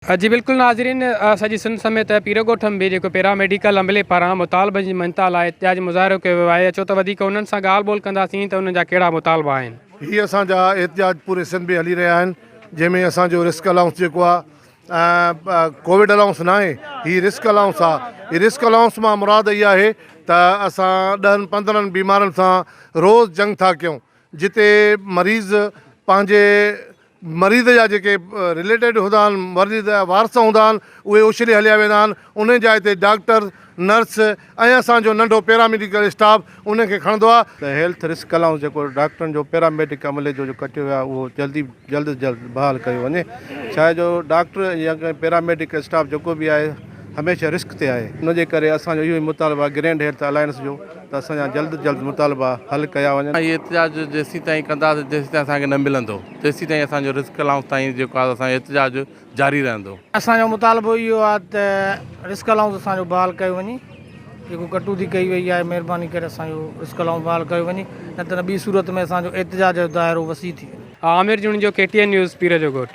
جي بلڪل ناظرين سڄي سنڌ سميت پيروڳوٺ ۾ به جيڪو پيرا ميڊيڪل عملي پاران مطالبن جي مڃتا لاء احتجاجي مظاهرو ڪيو ويو آهي اچو ته وڌيڪ انهن سان ڳالهه ٻولهه ڪنداسين ته انهن جا ڪهڙا مطالبا آهن. هي اسان جا احتجاج پوري سنڌ ۾ هلي رهيا آهن جنهن ۾ اسان جو رسڪ الائونس جيڪو آهي ڪووڊ الائونس ناهي هي رسڪ الائونس آهي هي رسڪ الائونس مان مراد اها آهي ته اسان ڏهن پندرهن بيمارن سان روز جنگ ٿا ڪيون جتي مريض پنهنجي مريض جا جيڪي رليٽيڊ هوندا آهن مريض جا وارث هوندا آهن اهي اڇلي هليا ويندا آهن انهي جاء تي ڊاڪٽر نرس ۽ اسان جو ننڍو پيراميڊيڪل اسٽاف انهي کي کڻندو آهي. ته هيلٿ رسڪ الائونس جيڪو ڊاڪٽرن جو پيراميڊڪ عملي جو جو ڪٽيو ويو آهي اهو جلدي جلد از جلد بحال ڪيو وڃي ڇا جو ڊاڪٽر يا پيراميڊڪ اسٽاف جيڪو به آهي هميشه رسڪ تي آهي ان جي ڪري اسان جو اهو ئي مطالبو آهي گرينڊ هيلٿ الائنس جو ته اسان جا جلد از جلد مطالبا حل ڪيا وڃن. هي احتجاج جيسين تائين ڪنداسين تيسين تائين اسان کي نه ملندو تيسين تائين اسان جو رسڪ الائونس تائين جيڪو آهي اسان جو احتجاج جاري رهندو. اسان جو مطالبو اهو آهي ته رسڪ الائونس اسان جو بحال ڪيو وڃي جيڪو ڪٽوتي ڪئي وئي آهي مهرباني ڪري اسان جو رسڪ الائونس بحال ڪيو وڃي نه ته ٻي صورت ۾ اسان جو احتجاج جو دائرو وسيع ٿي ويندو. Amir Junejo K T N news Pir جو ڳوٺ.